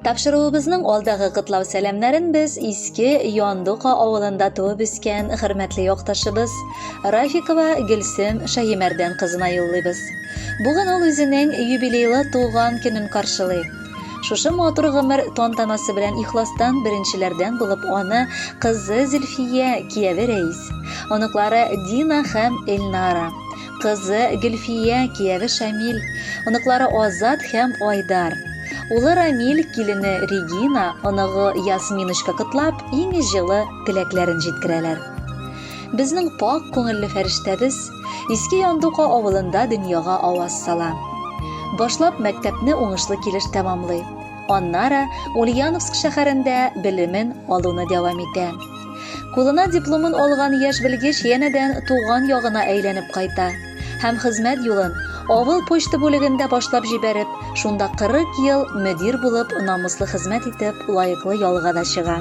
Тапшыруыбызның алдагы котлау сәламнәрен без Иске Яндука авылында туып үскән хөрмәтле якташыбыз Рафикова Гөлсем Шаһимәрдән кызына юллыйбыз. Бүген ул үзенең юбилейлы туган көнен каршылый. Шушы матур гомер тантанасы белән ихластан беренчеләрдән булып аны кызы Зөлфия, кияве Рәис, оныклары Дина һәм Эльнара, кызы Гөлфия, кияве Шамил, оныклары Азат һәм Айдар, улы Рамил, килене Регина, оныгы Ясминочка котлап, иң җылы теләкләрен җиткерәләр. Безнең пакь күңелле фәрештәбез Иске Яндука авылында дөньяга аваз сала. Башлап мәктәпне уңышлы килеш тәмамлый. Аннары Ульяновск шәһәрендә белемен алуны дәвам итә. Кулына дипломын алган яшь белгеч янәдән туган ягына әйләнеп кайта һәм хезмәт юлын авыл почта бүлегендә башлап җибәреп, шунда 40 ел мөдир булып намуслы хезмәт итеп лаеклы ялга да чыга.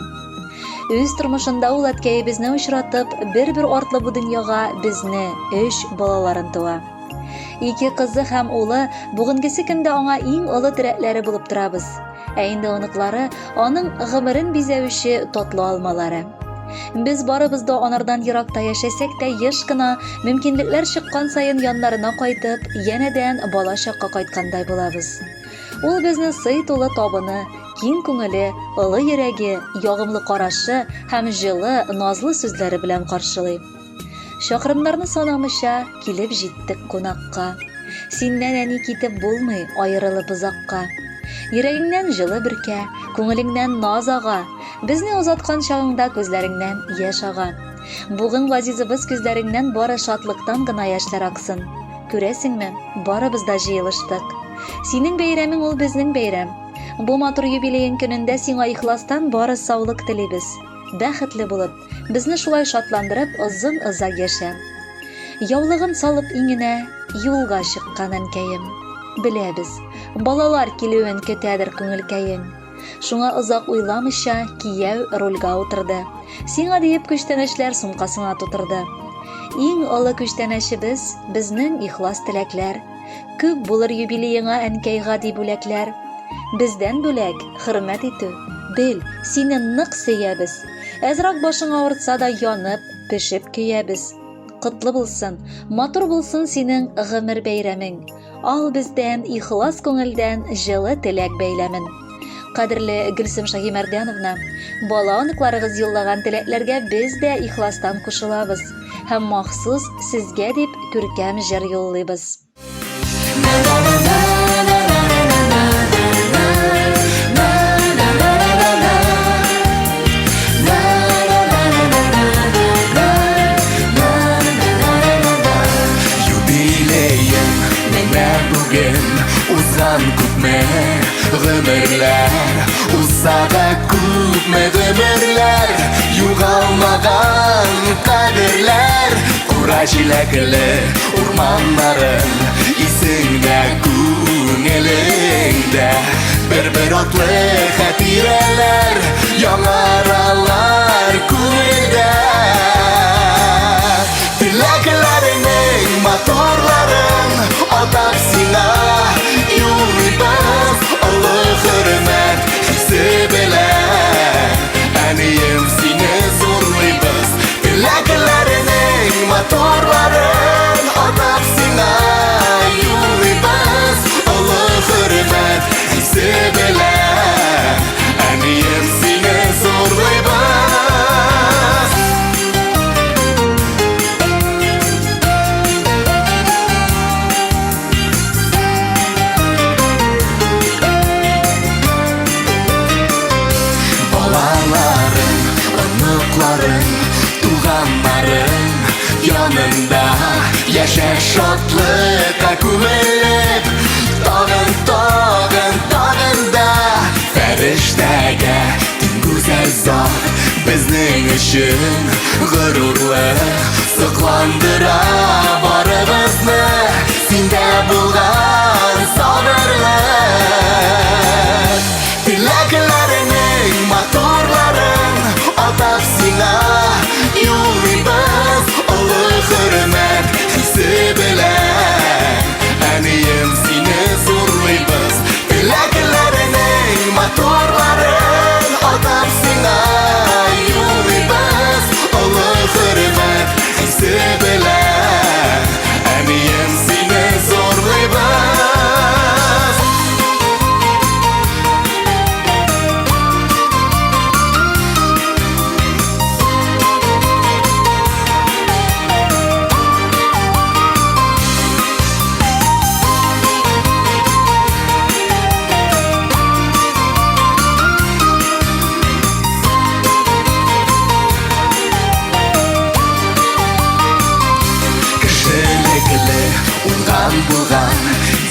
Үз тормышында ул әткәебезне очратып, бер-бер артлы бу дөньяга безне, өч балаларын туа. Ике кызы һәм улы бүгенгесе көндә аңа иң олы терәкләре булып торабыз. Ә инде оныклары аның гомерен бизәүче татлы алмалары. Без барыбыз да анардан еракта яшәсәк тә, еш кына мөмкинлекләр чыккан саен яннарына кайтып, янәдән бала чакка кайткандай булабыз. Ул безне сый тулы табыны, киң күңеле, олы йөрәге, ягымлы карашы һәм җылы, назлы сүзләре белән каршылый. Чакрымнарны санамыйча килеп җиттек кунакка. Синнән, әни, китеп булмый, аерылып озакка. Йөрәгеңнән җылы бөркә, күңелеңнән наз ага. Безне озаткан чагыңда күзләреңнән яшь ага. Бүген газизыбыз күзләреңнән бары шатлыктан гына яшьләр аксын. Күрәсеңме, барыбыз да җыелыштык. Синең бәйрәмең ул безнең бәйрәм. Бу матур юбилеең көнендә сиңа ихластан бары саулык телибез. Бәхетле булып, безне шулай шатландырып озын-озак яшә. Яулыгын салып иңенә, юлга чыккан әнкәем. Беләбез, балалар килүен көтәдер күңелкәең. Шуңа озак уйламыйча, кияү рульга утырды. Сиңа диеп күчтәнәчләр сумкасына тутырды. Иң олы күчтәнәчебез, безнең ихлас теләкләр. Күп булыр юбилееңа әнкәй гади бүләкләр. Бездән бүләк, хөрмәт итү. Бел, сине нык сөябез. Әзрак башың авыртса да янып, пешеп көябез. Котлы булсын, матур булсын синең гомер бәйрәмең. Ал бездән ихлас күңелдән җылы теләк бәйләмен. Кадерле Гөлсем Шаһимәрдәновна, бала оныкларыгыз юллаган теләкләргә без дә ихластан кушылабыз һәм махсус сезгә дип күркәм җыр юллыйбыз. Юбилеем менә бүген узган күпме гомерләр Узса да күпме гомерләр югалмаган кадерләр Кура җиләкле урманнарың исеңдә күңелеңдә Бер-бер атлы хатирәләр яңаралар күңелдә. Теләкләреңнең матурларын атап сиңа юллыйбыз олы хөрмәт хисе белән. Әнием, сине зурлыйбыз. Теләкләреңнең матурларын атап сиңа юллыйбыз олы хөрмәт хисе белән. Әнием, сине зурлыйбыз. Балаларың, оныкларың, туганнарың янында яшә шатлыкка күмелеп, тагын, тагын, тагын да фәрештәгә тиң гүзәл зат безнең өчен горурлык сокландыра барыбызны синдә булган сабырлык. Теләкләреңнең матурларын атап сиңа юллыйбыз олы хөрмәт хисе белән. Әнием, сине зурлыйбыз. Теләкләреңнең матурларын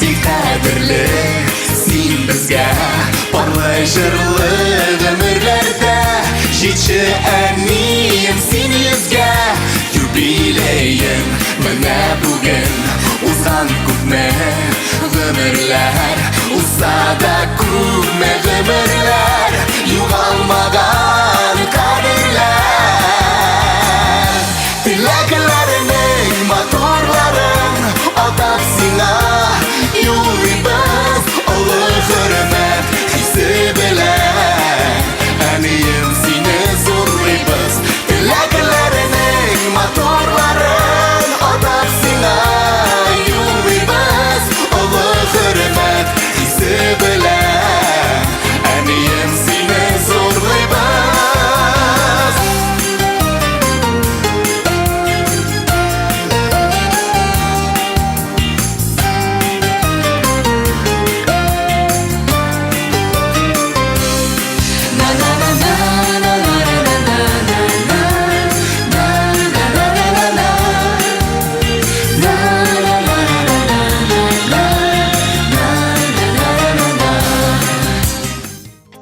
Син кадерле, син безгә. Парлы җырлы гомерләрдә җитче әнием син йөзгә. Юбилеең менә бүген. Узган күпме гомерләр, узса да күпме гомерләр, югалмаган кадерләр. Теләкләренең матурларын атап сиңа юллыйбыз олы хөрмәт хисе белән. Әнием, сине зурлыйбыз. Теләкләренең матурларын атап сиңа юллыйбыз олы хөрмәт хисе белән. Әнием, сине зурлыйбыз.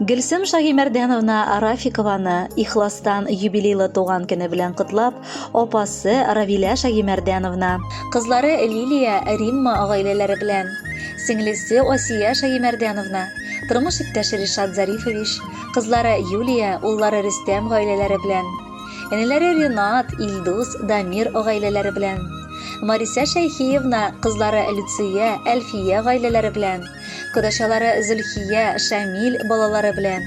Гөлсем Шаһимәрдәновна Рафикованы ихластан юбилейлы туган көне белән котлап, апасы Равилә Шаһимәрдәновна, кызлары Лилия, Римма гаиләләре белән, сеңлесе Асия Шаһимәрдәновна, тормыш иптәше Ришат Зарифович, кызлары Юлия, уллары Рөстәм гаиләләре белән, энеләре Ренат, Илдус, Дамир гаиләләре белән, Марисә Шәйхиевна, кызлары Люция, Әлфия гаиләләре белән, Кодачалары Зөлхия, Шамил балалары белән,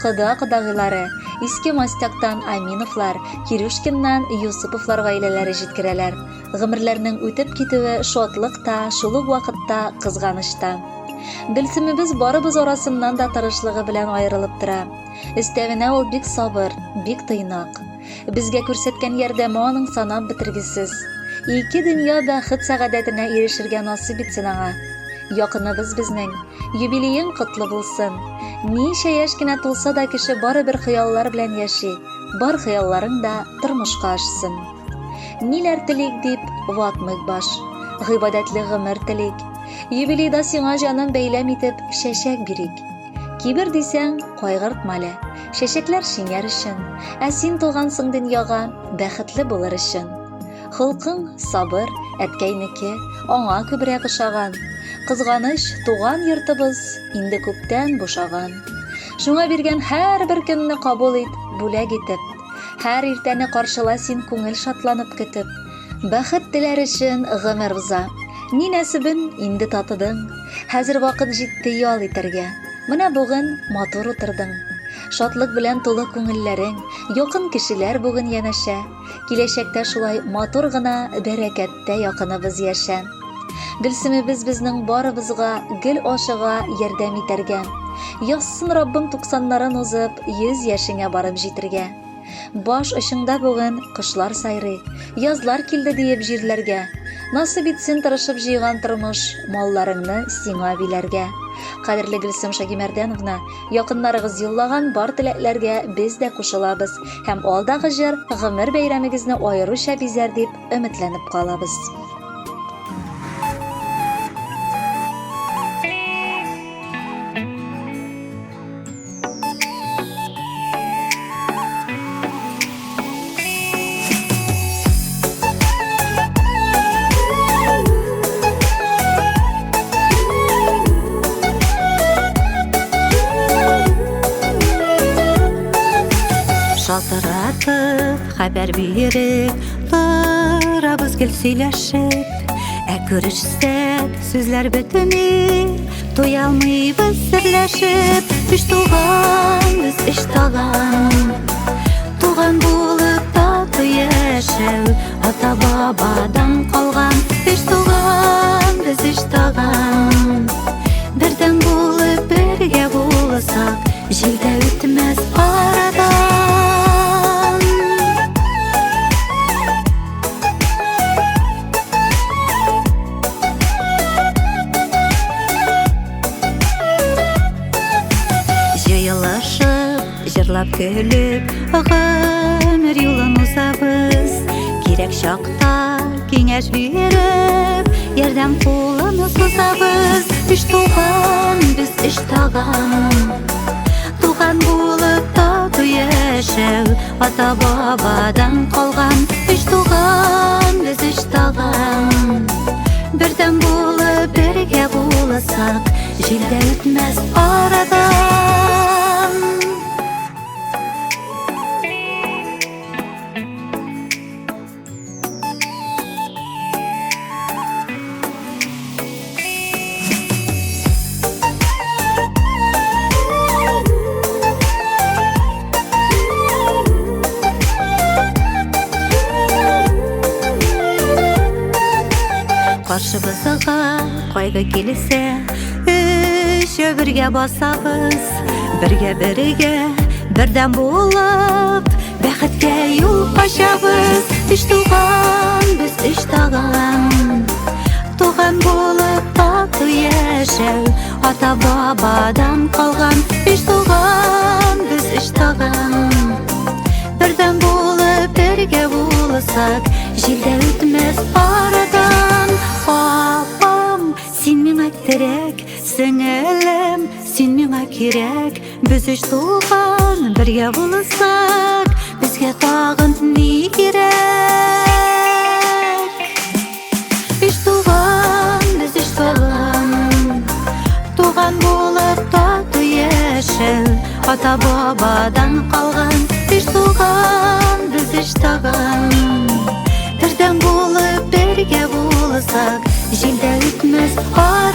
кода-кодагыйлары, Иске Мостяктан Аминовлар, Кирюшкиннан Юсуповлар гаиләләре җиткерәләр. Гомерләрнең үтеп китүе шатлык та, шул ук вакытта кызганыч та. Гөлсемебез барыбыз арасыннан да тырышлыгы белән аерылып тора. Өстәвенә ул бик сабыр, бик тыйнак. Безгә күрсәткән ярдәме аның санап бетергесез. Ике дөнья бәхет сәгадәтенә ирешергә насыйп итсен аңа. Якыныбыз безнең. Юбилеең котлы булсын. Ничә яшь кенә тулса да кеше барыбер хыяллар белән яши. Бар хыялларың да тормышка ашсын. Ниләр телик дип ватмыйк баш. Гыйбадәтле гомер телик. Юбилейда сиңа җаным бәйләм итеп чәчәк бирик. Кибер дисәң, кайгыртма әле. Чәчәкләр шиңәр өчен, ә син тугансың дөньяга бәхетле булыр өчен. Холкың сабыр, әткәйнеке, аңа күбрәк ошаган. Кызганыч, туган йортыбыз инде күптән бушаган. Шуңа биргән һәрбер көнне кабул ит, бүләк итеп. Һәр иртәне каршыла син күңел шатланып көтеп. Бәхет теләр өчен гомер уза. Ни нәсебен инде татыдың. Хәзер вакыт җитте ял итәргә. Менә бүген матур утырдың. Шатлык белән тулы күңелләрең, якын кешеләр бүген янәшә. Киләчәктә шулай матур гына бәрәкәттә якыныбыз яшә. Гөлсемебез безнең барыбызга гел ашыга ярдәм итәргә. Язсын Раббым туксаннарын узып, 100 яшеңә барып җитергә. Баш очыңда бүген кошлар сайрый, Язлар килде диеп җирләргә. Насыйп итсен тырышып җыйган тормыш Малларыңны сиңа биләргә. Кадерле Гөлсем Шагимәрдәновна, якыннарыгыз юллаган бар теләкләргә без дә кушылабыз һәм алдагы җыр гомер бәйрәмегезне аеруча бизәр дип өметләнеп калабыз. Шалтыратып, хәбәр биреп, торабыз гел сөйләшеп. Ә күрешсәк, сүзләр бетми, Туялмыйбыз серләшеп, Өч туган, без өч таган. Туган булып тату яшәү, Ата-бабадан калган. Өч туган, без өч таган. Бердәм булып бергә булсак, Җил дә үтмәс арадан. Җыелышып, җырлап көлеп, гомер юлын узабыз. Кирәк чакта киңәш биреп, ярдәм кулын сузабыз. Өч туган, без өч таган. Туган булып тату яшәү ата-бабадан калган. Өч туган, без өч таган. Бердәм булып бергә булсак, җил дә үтмәс арадан. Каршыбызга кайгы килсә, өчәү бергә басабыз, бергә бергә бердәм булып, бәхеткә юл ачабыз. Өч туган, без өч таган. Туган булып тату яшәү ата-бабадан калган. Өч туган, без өч таган. Бердәм булып бергә булсак, җил дә үтмәс арадан. Апам, син миңа терәк, сеңелем, син миңа кирәк. Без өч туган бергә булсак, безгә тагын ни кирәк? Өч туган, без өч туган. Туган булып тату яшәү ата-бабадан калган. Өч туган, без өч таган. Бердәм булып бергә булсак, җил дә үтмәс арадан.